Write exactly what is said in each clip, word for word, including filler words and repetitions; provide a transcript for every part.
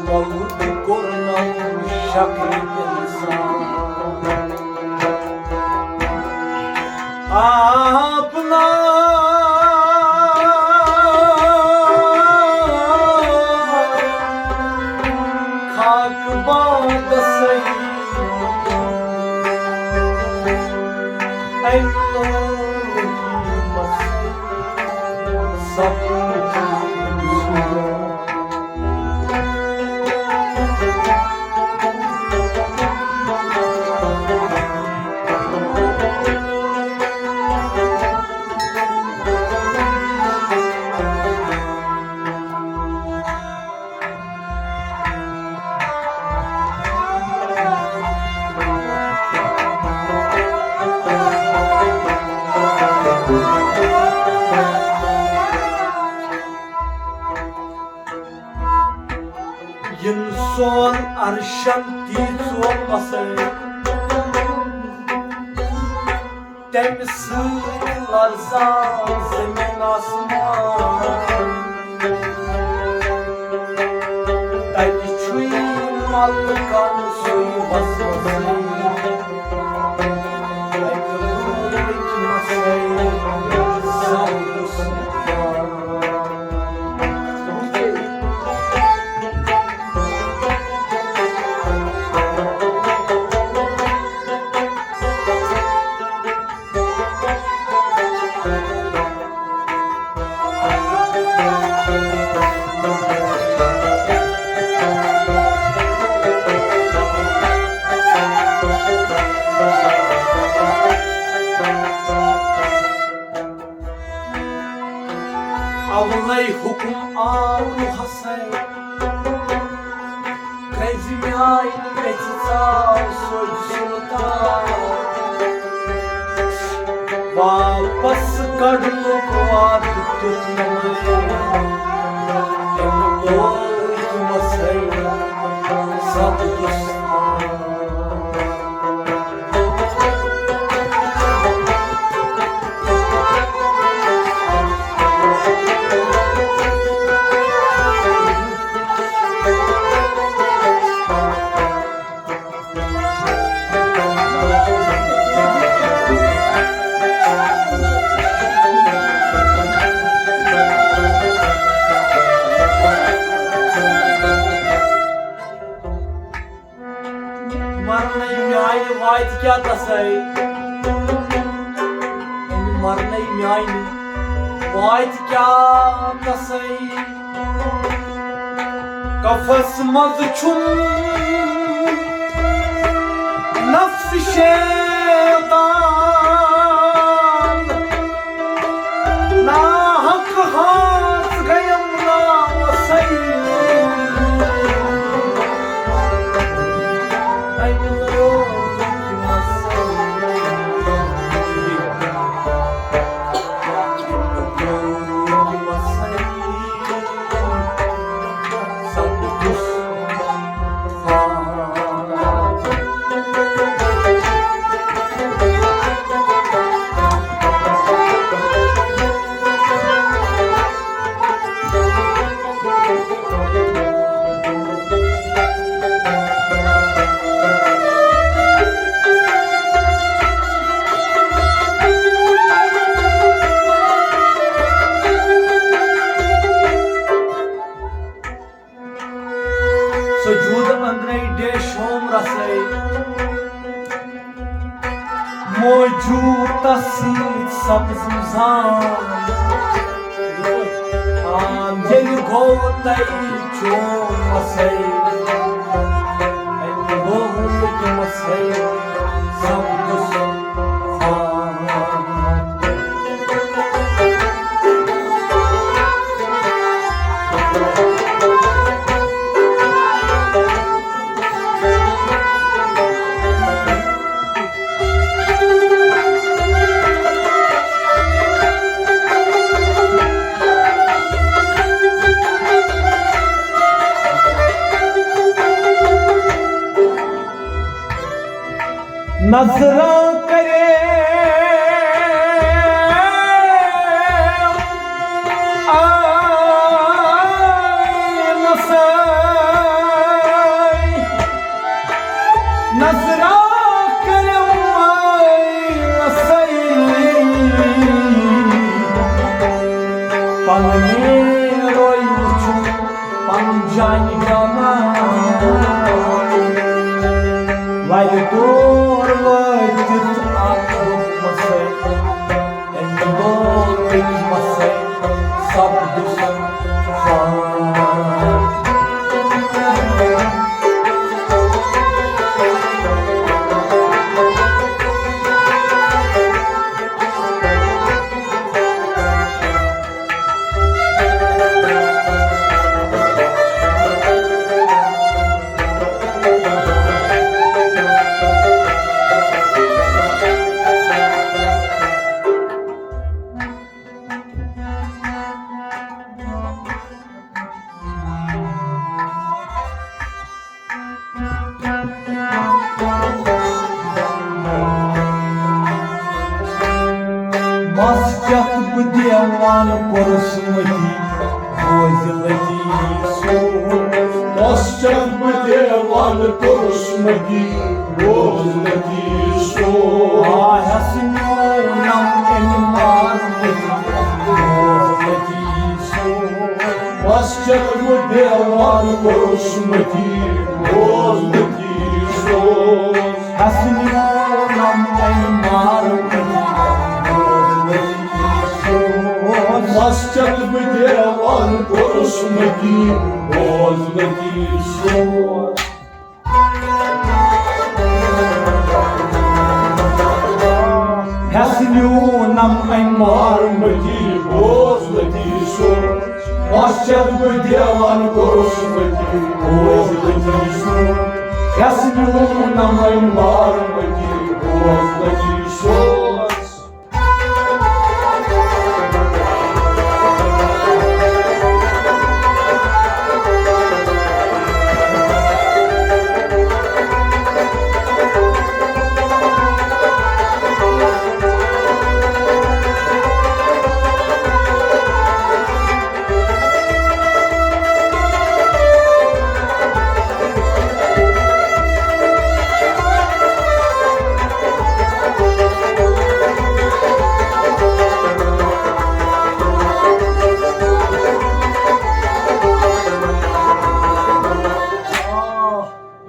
موت کوٚرنم شکلہِ انسان۔ آپنا خاک بادسٕے امہِ لوٗکھ سپُد۔ یِن سون عرشن تیٖژون وسٲے، تَمہِ سۭتۍ لرزان زٔمیٖن آسمان۔ تَتہِ چھُے ملکن سُے وسوسٕے، تَتہِ روٗدۍ مسٲیی سبزُس۔ اولے حکم آو نوحسے، گژھِ میانہِ ویژِ ژاو سیوٚد سلطان۔ واپس کڑنُک وعدٕ دیُت مےٚ، تٔمۍ لوگ مسے سبزُستان۔ مرنے میانہِ واتہِ کیٛاہ تسے؟ مرنے میانہِ واتہِ کیٛاہ تسے؟ کفس منٛز چھُم نفس شیطان۔ ناحق ہاس گیم ناوسے۔ امہِ لوکہِ مسے۔ لوکہِ مسے۔ سبزُس۔ سجود أنٛدرَے ڈے شوم رسے، موجود تس سۭتۍ سبز زان۔ آ، ییٚلہِ گوٚو تۄہہِ چوم مسے، أمۍ گوٚو تہِ مسے سبز زان۔ نظرا کرے نیروے وُچھُن پنُن جان جانان۔ لرِ تور وٲتِتھ اکھ دوٚپمَسے، أمۍ دوٚپ أکۍ مَسے، سپدُس فان۔ مَس چَتھ بہٕ دیوان کوٚرُس مٔتی، بوزِ لطیف صٲب۔ مَس چَتھ بہٕ دیوان کوٚرُس مٔتی، بوز لطیف صٲب۔ آ، ہٮ۪س نیونم أمۍ مار مٔتی، بوز لطیف صٲب۔ مَس چَتھ بہٕ دیوان کوٚرُس مٔتی، بوز لطیف صٲب۔ ہٮ۪س نیونم أمۍ مار مٔتی، بوز لطیف صٲب۔ مَس چَتھ بہٕ دیوان کوٚرُس مٔتی، بوز لطیف صٲب۔ ہٮ۪س نیونم أمۍ مار مٔتی، بوز لطیف صٲب۔ مَس چَتھ بہٕ دیوان کوٚرُس مٔتی، بوز لطیف صٲب۔ ہٮ۪س نیونم أمۍ مار مٔتی، بوز لطیف صٲب۔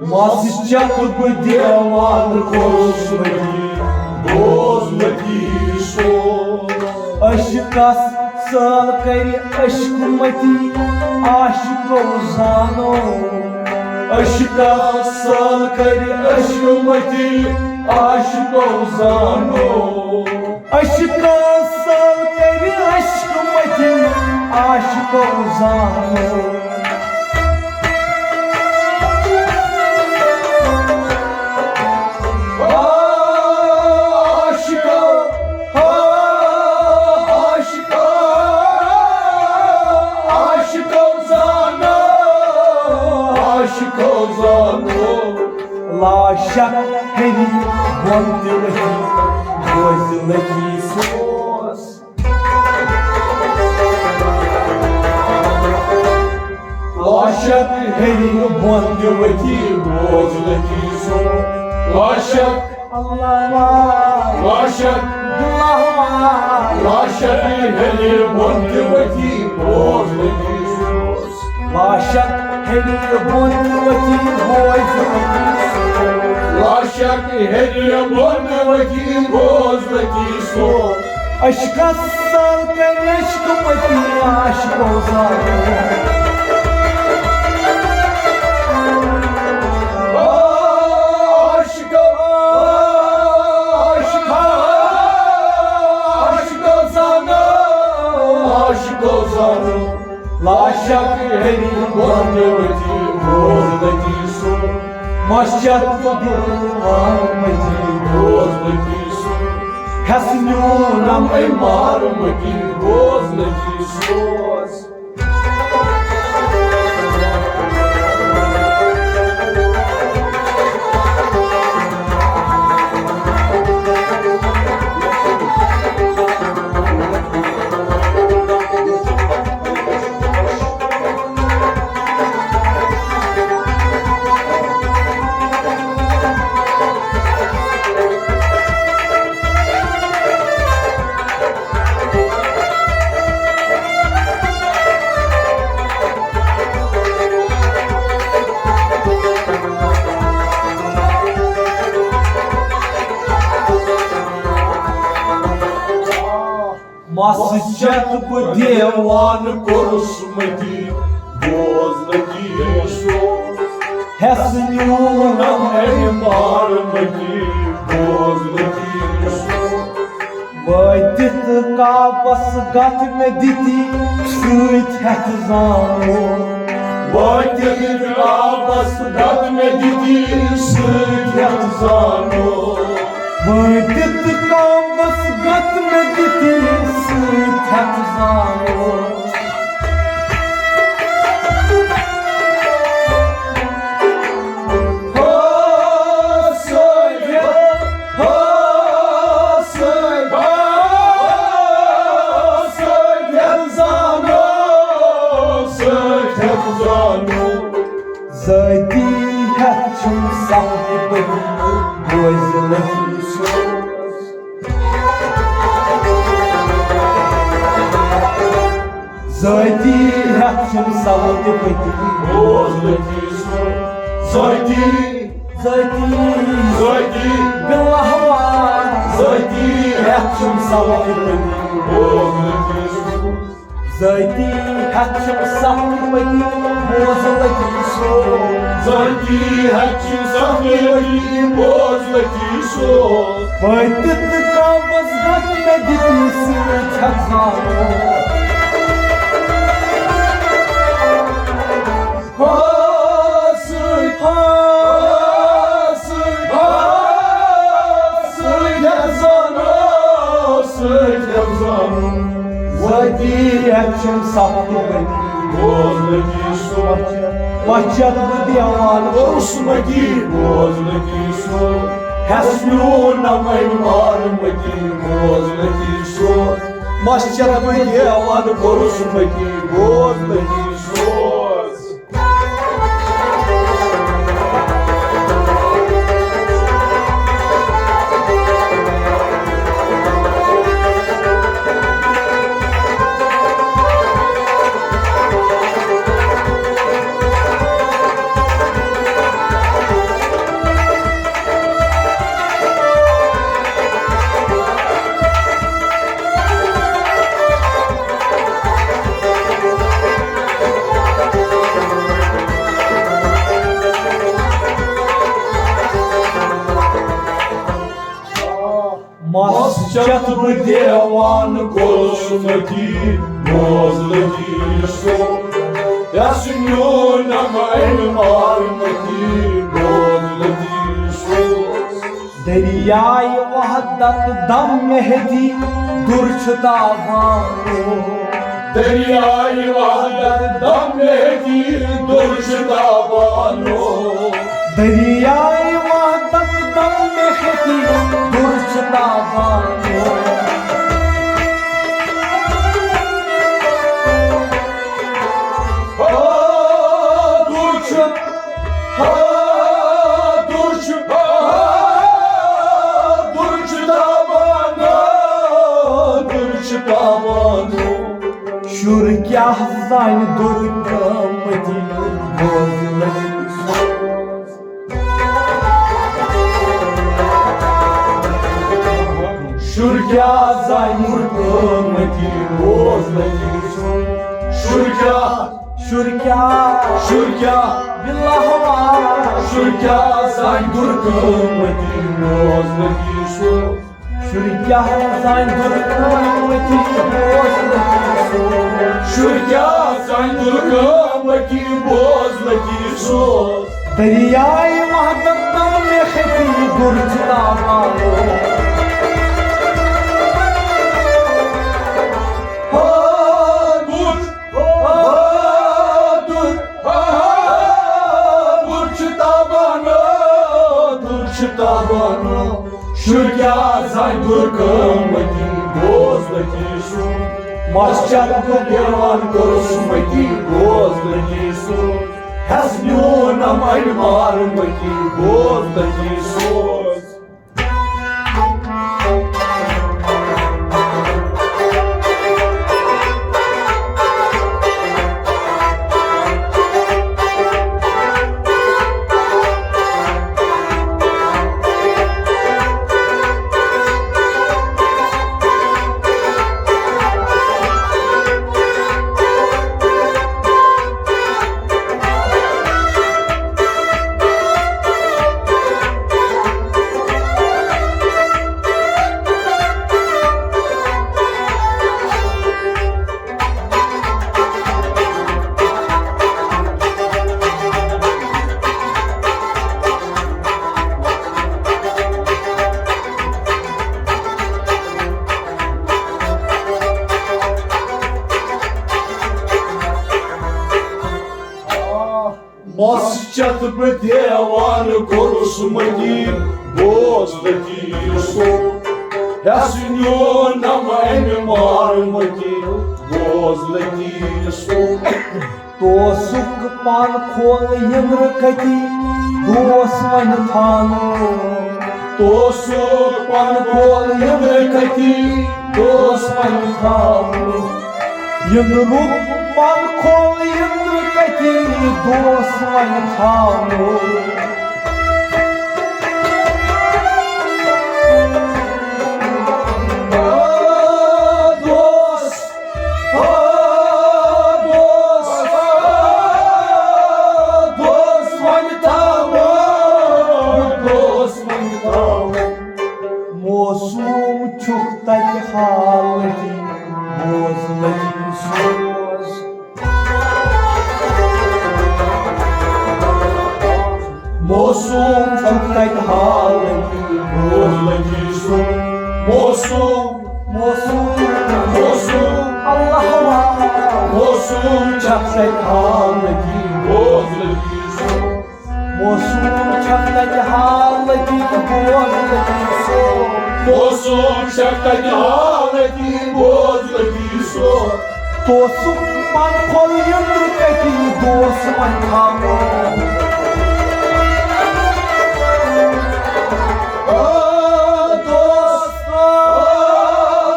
مَس چَتھ بہٕ دیوان کوٚرُس مٔتی، بوز لطیف صٲب۔ عشقس سٲل کرِ عشق مٔتی، عاشقو زانو۔ عشقس سٲل کرِ عشق مٔتی، عاشقو زانو۔ عشقس سٲل کرِ عشق مٔتی، عاشقو زانو۔ عاشقو، عاشقو، عاشقو زانو، عاشقو زانو۔ لا شک ہیٚرِ بۄن تہِ ؤتھِو، بوزِ لطیف صٲب۔ لا شک ہیٚرِ بۄن تہِ ؤتھِو، بوزِ لطیف صٲب۔ لا شک، اللہ، لا شک، اللہ، لا شک ہیٚرِ بۄن تہِ ؤتھِو، بوزِ لطیف صٲب۔ لا شک ہیٚرِ بۄن تہِ ؤتھِو، بوزِ لطیف صٲب۔ لا شک ہیٚرِ بۄن تہِ ؤتھِو، بوزِ لطیف صٲب۔ عشقس سال کرِ عشق متی عاشقو زانو۔ عاشقو، عاشقو، عاشقو زانو، عاشقو زانو۔ لا شک ہیٚرِ بۄن تہِ ؤتھِو، بوزِ لطیف صٲب۔ مَس چَتھ بہٕ دیوان مٔتی، بوزِ لطیف صٲب۔ ہٮ۪س نیونم أمۍ مار مٔتی، بوزِ لطیف صٲب۔ سُہ چتھ بہٕ دیوان کوٚرُس مٔتی، بوز لطیف صٲب۔ ہٮ۪س نیوٗنم أمۍ مار مٔتی، بوز لطیف صٲب۔ وٲتِتھ کعبس گتھ مےٚ دِتی سۭتۍ ہٮ۪تھ زانو۔ وٲتِتھ کعبس گتھ مےٚ دِتی سۭتۍ ہٮ۪تھ زانو۔ وٲتِتھ کعبس گتھ مےٚ دِتی سۭتۍ ہٮ۪تھ زانو۔ ہو سۭتۍ ہٮ۪تھ، ہو سۭتۍ، ہو سۭتۍ ہٮ۪تھ زانو، سۭتۍ ہٮ۪تھ زانو۔ ذٲتی ہٮ۪تھ چھُم سخ تہِ پٔتۍ، بوزِ لطیف صٲب۔ ذٲتی ہٮ۪تھ چھُم سخ تہِ پٔتۍ، بوز لطیف صٲب۔ ذٲتی، ذٲتی، ذٲتی، بِلہٕ وار۔ ذٲتی ہٮ۪تھ چھُم سخ تہِ پٔتۍ، بوز لطیف صٲب۔ ذٲتی ہٮ۪تھ چھُم سخ تہِ پٔتۍ، بوز لطیف صٲب۔ ذٲتی ہٮ۪تھ چھُم سخ تہِ پٔتۍ، بوز لطیف صٲب۔ وٲتِتھ نہٕ کعبس گتھ مےٚ دِتی سۭتۍ ہٮ۪تھ زانو۔ ہو سۭتۍ، ہو سۭتۍ، ہو سۭتۍ ہٮ۪تھ زانو، سۭتۍ ہٮ۪تھ زانو۔ ذٲتی ہٮ۪تھ چھُم سخ تہِ پٔتۍ، بوز لطیف صٲب۔ مَس چھَتھ بہٕ دیوان کوٚرُس مٔتی، بوز لطیف صٲب۔ ہٮ۪س میون نہ وۄنۍ مار مٔتی، بوز لطیف صٲب۔ مَس چھَتھ بہٕ دیوان کوٚرُس مٔتی، بوز لطیف صٲب۔ مَس چھَتھ بہٕ دیوان کوٚرُس مٔتی، بوز لطیف صٲب۔ یَس نیوٗنم أمۍ مار مٔتی، بوز لطیف صٲب۔ دریایہِ وحدت دم مےٚ ہیٚتی، دُر چھُ تاوان۔ دریایہِ وحدت دم مےٚ ہیٚتی، دُر چھُ تاوانو۔ دریایہِ وحدت دم مےٚ ہیٚتی، دُر چھُ تاوانو۔ ہو، دُر چھُ، ہو، دُر چھُ، ہو، دُر چھُ تاوانو، دُر چھُ تاوانو۔ شُر کیٛاہ زانہِ دُر قۭمتی، بوز لطیف صٲب۔ شُر کیٛاہ زانہِ دُر قۭمتی، بوز لطیف صٲب۔ شُر کیٛاہ، شُر کیٛاہ، شُر کیٛاہ، بِلہٕ وار۔ شُر کیٛاہ زانہِ دُر قۭمتی، بوز لطیف صٲب۔ شُرۍ کیٛاہ زانہِ دُر قۭمتی، بوز لطیف صٲب۔ شُرۍ کیٛاہ زانہِ دُر قۭمتی، بوز لطیف صٲب۔ دریایہِ وحدت تل مےٚ کھٔتی دُر چھُ تاوانو۔ ہو دُر، ہو دُر، ہو دُر چھُ تاوانو، دُر چھُ تاوانو۔ شُرۍ کیٛاہ زانہِ دُر قۭمتی، بوز لطیف صٲب۔ مَس چھَتھ بہٕ دیوان کوٚرُس مٔتی، بوز لطیف صٲب۔ ہٮ۪س نیوٗنم أمۍ مار مٔتی، بوز لطیف صٲب۔ مسجد بہٕ دیوان کوٚرُس مٔتی، بوز لطیف صٲب۔ ہٮ۪س نیوٗنم اَمہِ مار مٔتی، بوز لطیف صٲب۔ توسُک پن کھول یِنٛدرٕ کتی، دوس وۄنۍ تھاونو۔ توسُک پن کھول یِنٛدرٕ کتی، دوس وۄنۍ تھاونو۔ یِنٛدرُک پن کھول یِنٛدرٕ کتی، دوس وۄنۍ تھاونو۔ آ، دوس۔ آ، دوس۔ آ، دوس وۄنۍ تھاوو۔ دوس وۄنۍ تھاوو۔ موسوم چھُکھ تتہِ حالتی، بوز لطیف صٲب۔ موسوم چھُکھ تتہِ حالتی، بوز لطیف صٲب۔ موسوم، موسوم، موسوم، اللہ اکبر۔ موسوم چھُکھ تتہِ حالتی، بوز لطیف صٲب۔ موسوم چھُکھ تتہِ حالتی، بوز لطیف صٲب۔ موسوم چھُکھ تتہِ حالتی، بوز لطیف صٲب۔ توسُک پن کھول یِنٛدرٕ کتی، دوس وۄنۍ تھاونو۔ آ، دوس، آ،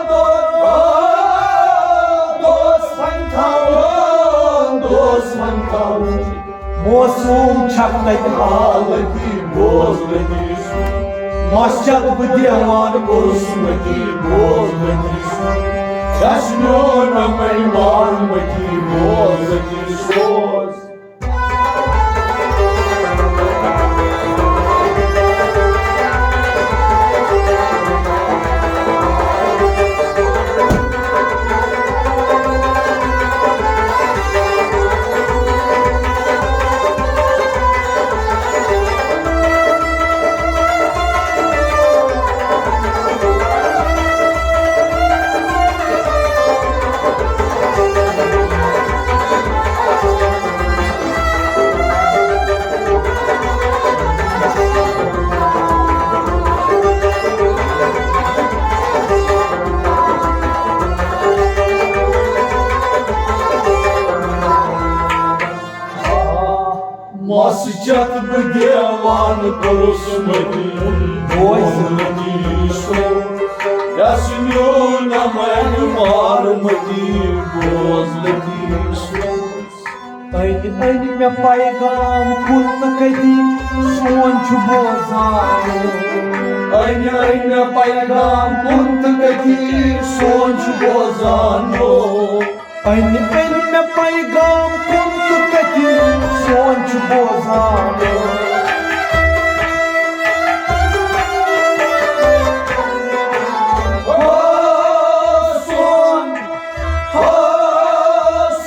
دوس، آ، دوس وۄنۍ تھاونو، دوس وۄنۍ تھاونو۔ موسوم چھُکھ تتہِ حالتی، بوز لطیف صٲب۔ مسجد بہٕ دیوان کوٚرُس مٔتی، بوز لطیف صٲب۔ ہٮ۪س نیوٗنم اَمہِ مار مٔتی، بوز لطیف صٲب۔ مسجد بہٕ دیوان کوٚرُس مٔتی، بوز لطیف صٲب۔ ہٮ۪س نیوٗنم اَمہِ مار مٔتی، بوز لطیف صٲب۔ أنۍ أنۍ مےٚ پیغام کُن تہٕ کٔتی سون چھُ بوزان۔ أنۍ أنۍ مےٚ پیغام کُن تہٕ کٔتی سون چھُ بوزان۔ أنۍ أنۍ مےٚ پیغام کُن تہٕ کٔتی سون چھُ بوزان۔ آ، سون، آ،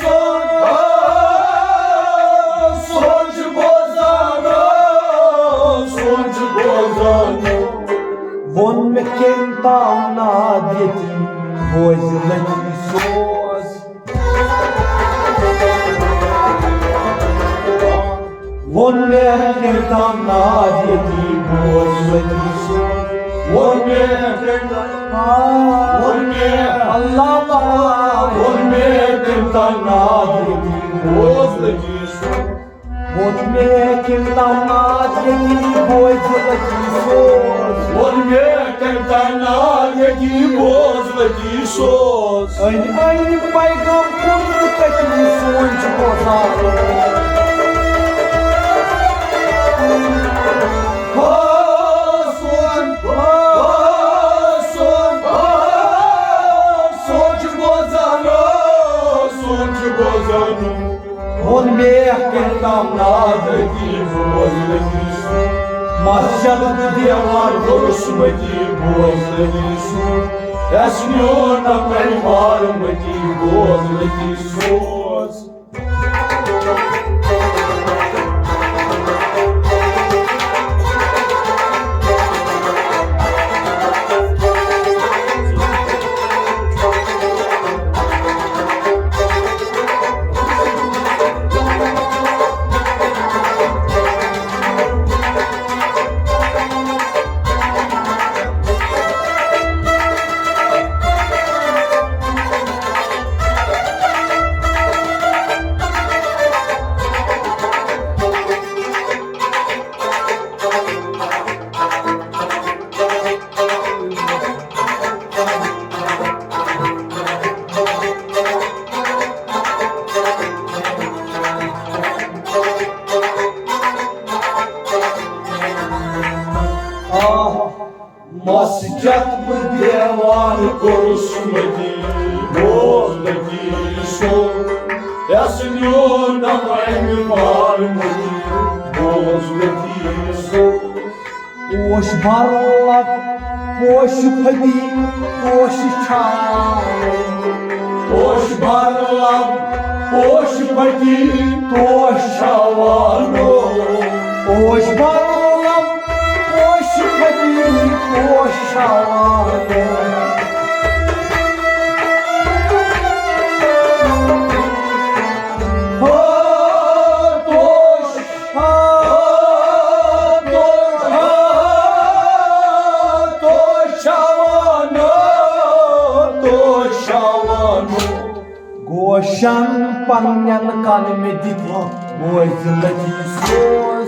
سون، آ، سون چھُ بوزان، آ، سون چھُ بوزان۔ ووٚن مےٚ کٔمۍ تام ناد ییٚتی، بوزِ لطیف صٲب۔ ووٚن مےٚ کٔمۍ تام ناد ییٚتی، بوز لطیف صٲب۔ ووٚن مےٚ کٔمۍ تام، ووٚن مےٚ اللہ پاک۔ ووٚن مےٚ کٔمۍ تام ناد ییٚتی، بوز لطیف صٲب۔ ووٚن مےٚ کٔمۍ تام ناد ییٚتی، بوزِ لطیف صٲب۔ ووٚن مےٚ کٔمۍ تام ناد ییٚتی، بوز لطیف صٲب۔ أنۍ أنۍ پیغام کُن تہٕ کٔتی سون چھُ بوزان۔ آ، سون، آ، سون، آ، سون چھُ بوزان، آ، سون چھُ بوزان۔ ووٚن مےٚ کٔمۍ تام ناد أتی، بوز لطیف صٲب۔ مسجد تہٕ دیوار کوٚرُس مٔتی، بوز لطیف صٲب۔ ہٮ۪س نیوٗنم اَمہِ مار مٔتی، بوز لطیف صٲب۔ چتھ بہٕ دیوان کوٚرُس مٔتی، بوز لطیف صٲب، یس نیونم امہِ مارمٔتی، بوز لطیف صٲب۔ پوش بر لب، پوش پھٔتی، پوش چھاوان۔ پوش بر لب، پوش پھٔتی، پوش چھاوان۔ پوش بر لب، پوش پھٔتی، پوش چھاوان۔ ہو، پوش گوشن پننٮ۪ن کن مےٚ دِتھ بوزِ لطیف صٲب۔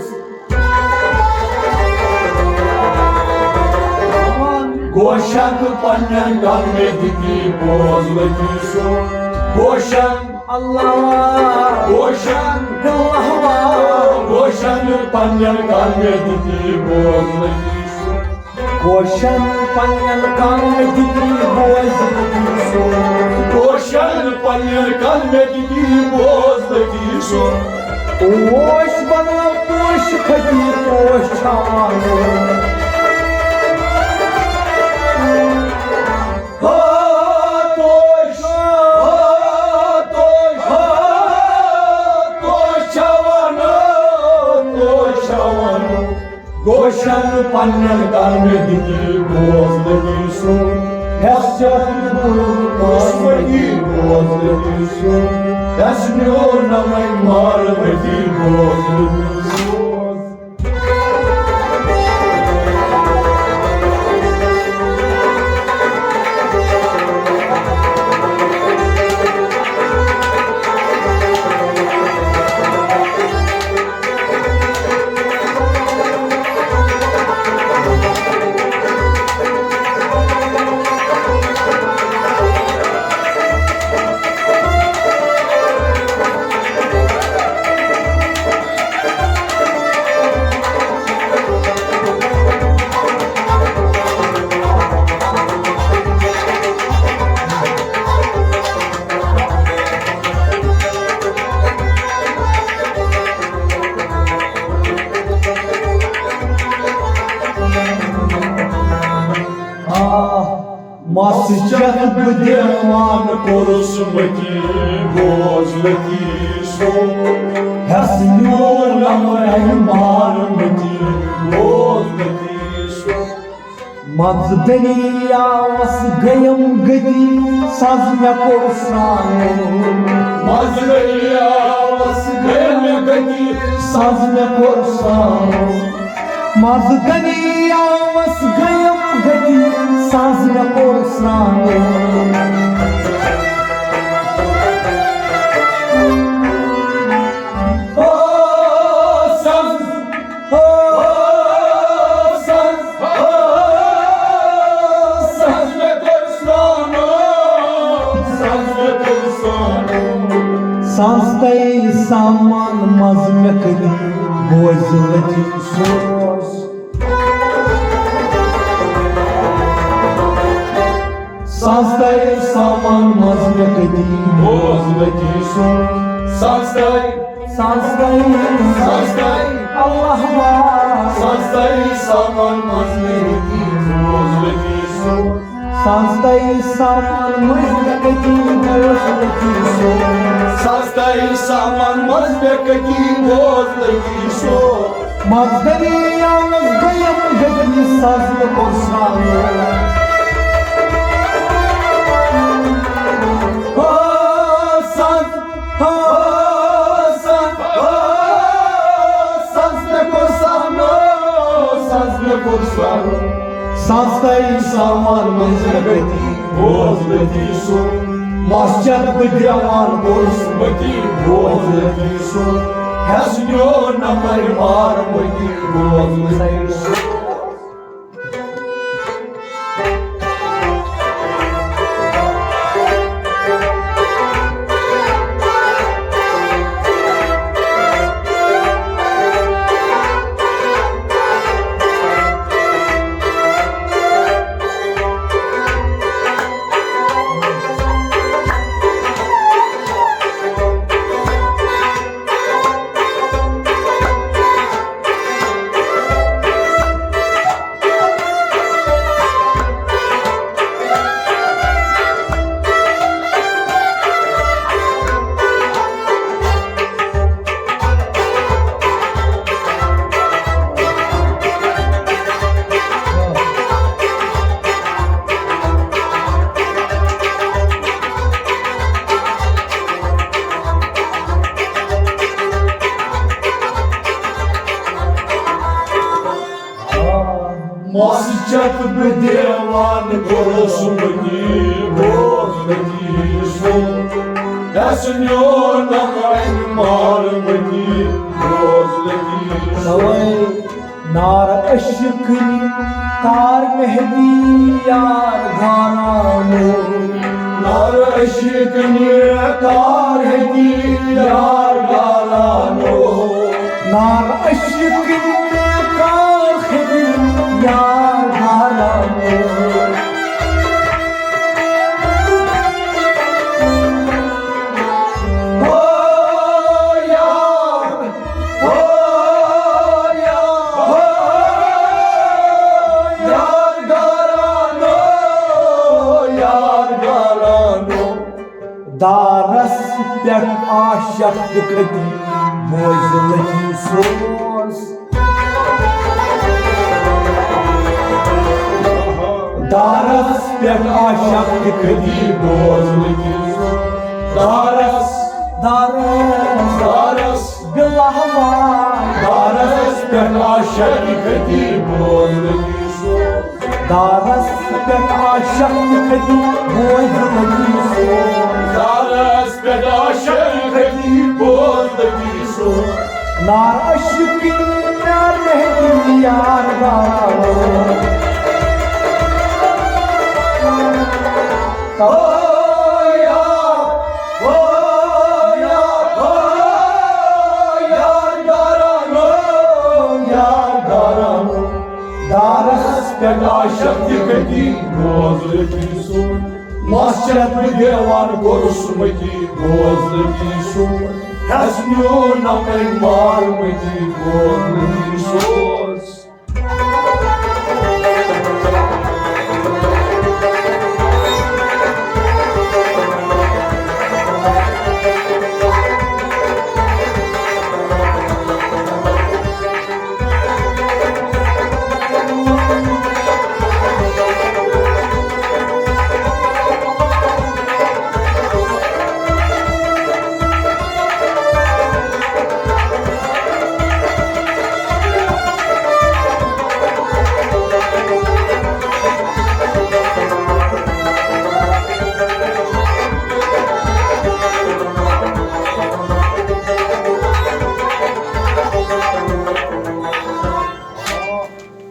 گوشن پننٮ۪ن کن مےٚ دِتھ بوز لطیف صٲب۔ گوشن اللہ، گوشن اللہ، گوشن پننٮ۪ن کن مےٚ دِتی بوز لطیف صٲب۔ گوشن پننٮ۪ن کن مےٚ دِتی بوز لطیف صٲب۔ گوشن پننٮ۪ن کن مےٚ دِتی بوز لطیف صٲب۔ پوش بناو پوش پھٔتی پوش چھاوان۔ ہا توش، ہا توش، ہا توش چھاوان، توش چھاوان۔ گوشن پننٮ۪ن کن مےٚ دِتی بوز لطیف صٲب۔ ہیس چتھ بوز لطیف صٲب۔ بوز لطیف صٲب۔ ہیس میون نمے مار ؤتی بوز لطیف صٲب۔ آ، مس چتھ بہٕ دیوان کوٚرُس مٔتی بوز لطیف صٲب۔ ہیس میون امر مار مٔتی بوز لطیف صٲب۔ منٛزٕ دٔریاوس گٔیم گٔتی، سَز مےٚ کوٚر سرٛان۔ منٛزٕ دٔریاوس گٔیم گٔتی، سَز مےٚ کوٚر سرٛان۔ منٛزٕ دٔریاوس گٔیم گٔتی، سَز مےٚ کوٚر سرٛان۔ او سَز، او سَز، او سَز مےٚ کوٚر سرٛان، سَز مےٚ کوٚر سرٛان۔ سَز تَے سامان منٛز مےٚ کٔتی بوزِ لطیف صٲب۔ سَز تَے سامان منٛز مےٚ کٔتی بوز لطیف صٲب۔ سَز تَے، سَز تَے، سَز تَے، اللہ واہ۔ سَز تَے سامان منٛز مےٚ کٔتی بوز لطیف صٲب۔ سَز تَے سامان منٛز مےٚ کٔتی بوز لطیف صٲب۔ سَز تَے سامان منٛز مےٚ کٔتی بوز لطیف صٲب۔ مَس دٔریاوس گٔیم گٔتی، سَز مےٚ کوٚر سرٛان۔ او سَز، او سَز، او سَز مےٚ کوٚر سرٛان، سَز مےٚ کوٚر سرٛان۔ سَز تَے سامان منٛز مےٚ گٔتی بوز لطیف صٲب۔ مَس چتھ بہٕ دیوان کوٚرُس مٔتی بوز لطیف صٲب۔ ہیس نیو نمر مار مٔتی بوز لطیف صٲب۔ چتھ بہٕ دیوان کوٚرُس مٔتی، بوز لطیف صٲب۔ اَسہِ نیوٗ نہٕ وۄنۍ مال مٔتی، بوز لطیف صٲب۔ توے نار عشقنی کار مہدی یار گھرانو۔ نار عشقنی کار مہدی یار گھرانو۔ نار عشقنی کار مہدی یار گھرانو۔ او یار، او یار، او یار گرانو، یار گرانو۔ دارس پٮ۪ٹھ عاشق تہِ کھٔتی، بوزِ لطیف صٲبس۔ دارس پٮ۪ٹھ عاشق تہِ کھٔتی، بوز لطیف صٲب۔ دارس، دارس، دارس، بِلہوار۔ دارس پٮ۪ٹھ عاشق تہِ کھٔتی، بوز لطیف صٲب۔ دارس پٮ۪ٹھ عاشق تہِ کھٔتی، بوز لطیف صٲب۔ دارس پٮ۪ٹھ عاشق تہِ کھٔتی، بوز لطیف صٲب۔ نار عشقی، نار مہدی یار گھرانو۔ او یار، او یار، او یار گرانو، یار گرانو۔ دارس پٮ۪ٹھ عاشق تہِ کھٔتی، بوز لطیف صٲب۔ مس چھَتھ بہٕ دیوان کوٚرُس مٔتی، بوز لطیف صٲب۔ ہٮ۪س نیوٗ نہ وۄنۍ مال مٔتی، بوز لطیف صٲب۔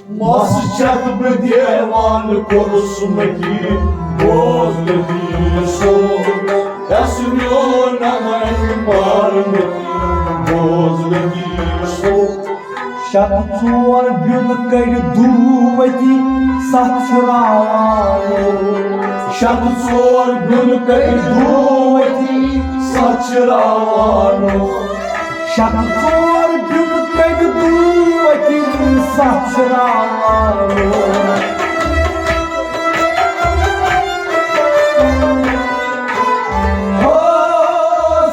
مس چھَتھ بہٕ دیوان کوٚرُس مٔتی، بوز لطیف صٲب۔ ہٮ۪س نیوٗ نہ وۄنۍ مال مٔتی، بوز لطیف صٲب۔ شتہٕ ژور بیُن کٔڑۍ دوٗوتی، ستھ چھِ راوانو۔ شتہٕ ژور بیُن کٔڑۍ دوٗوتی، ستھ چھِ راوانو۔ شتہٕ ژور بیُن کٔڑۍ دوٗوتی، ستھ چھِ راوانو۔ ہو،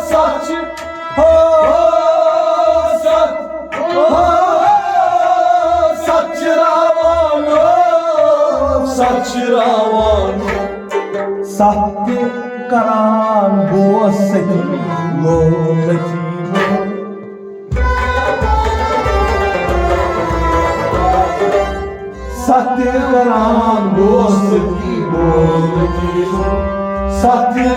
ستھ چھِ، ہو، ستھ، ہو، ستھ چھِ راوانو، ستھ چھِ راوانو۔ ستھ تہِ کران بوس ستی لو لطیف۔ ستھ تہِ کران بوس ستی بوس لطیف۔ ستھ تہِ،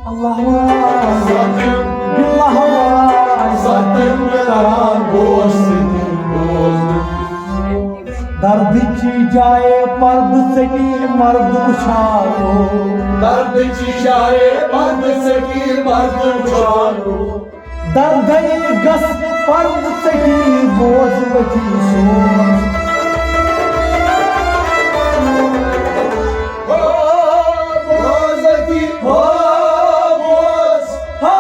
اللہ واے، ستھ تہِ، باللہ واے، ستھ تہِ کران بوس ستی بوس لطیف۔ دردٕچ جایہِ پردٕ ژٔٹی مرد وٕچھانو۔ دردٕچ جایہِ پردٕ ژٔٹی مرد وٕچھانو۔ دردٕے گژھ پردٕ ژٔٹی بوز لطیف صٲب۔ ہو، بوز لطیف، ہو، بوز، ہو،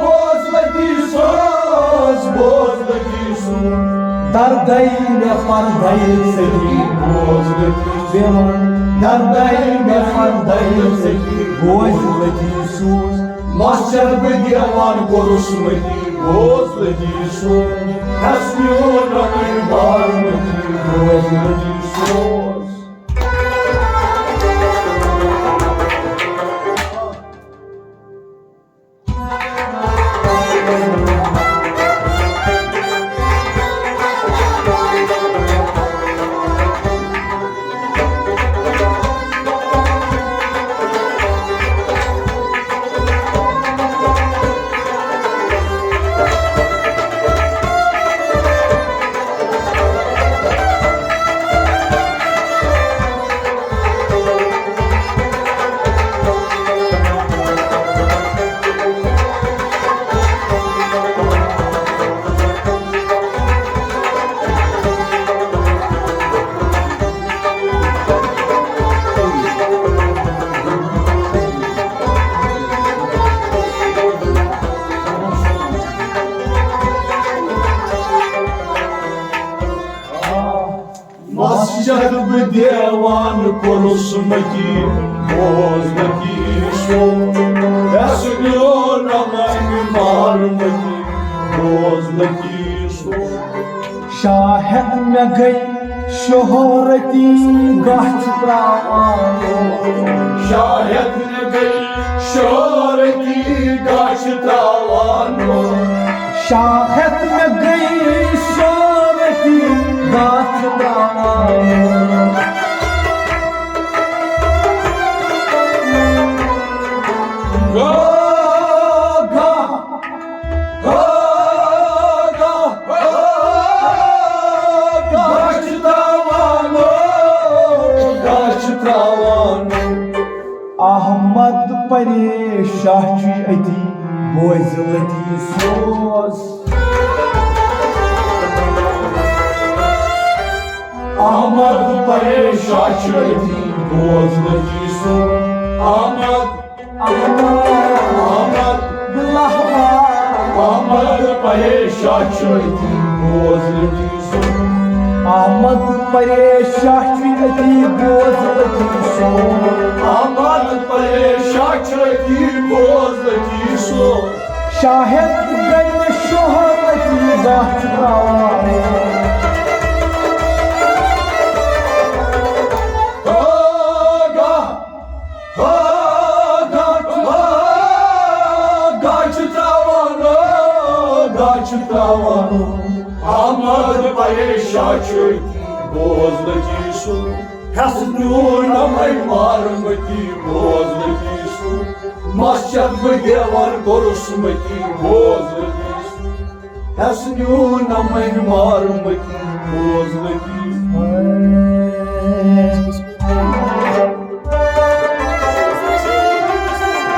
بوز لطیف صٲب، بوز لطیف صٲب۔ دردے مےٚ پردے ژٔٹی بوز لطیف صٲب۔ دردے مےٚ پردے ژٔٹی بوز لطیف صٲب۔ مس چھَتھ بہٕ دیوان کوٚرُس مٔتی، بوز لطیف صٲب۔ ہٮ۪س نیوٗ نہ وۄنۍ مال مٔتی، بوز لطیف صٲب۔ دیوان کوٚرُس مٔتی بوز لطیف صٲب۔ یس میون نمن مار مٔتی بوز لطیف صٲب۔ شاہد مےٚ گٔے شہرتی گژھ تراوان۔ شاہد مےٚ گٔے شہرتی گژھ تراوان۔ شاہد مےٚ گٔے شہرتی گژھ تراوان۔ گا، گا، گا، گا، گا، گا چھِ تراوان، گا چھِ تراوان۔ احمد پریش شاہ چھُے أتی، بوزِ لطیف سوز۔ احمد پریش شاہ چھُے أتی، بوز لطیف سوز۔ احمد، احمد، احمد، احمد پریش شاہ چھُے أتی، بوز لطیف سوز۔ احمد پریش شاہ چھُے أتی، بوز لطیف سوز۔ احمد پریش شاہ چھُے أتی، بوز لطیف سوز۔ شاہد گٔے مےٚ شہرتی گژھ تراوان۔ آگاہ، آگاہ، آگاہ چھِ تراوان، آگاہ چھِ تراوان۔ احمد پریش شاہ چھُے، بوز لطیف سوز۔ ہٮ۪س نیوٗ نہ وۄنۍ مارمتی، بوز لطیف سوز۔ مسجد بہٕ دیوار کوٚرُس مٔتی، بوز لطیف سوز۔ ہٮ۪س نیوٗ نہ وۄنۍ مارمتی، بوز لطیف۔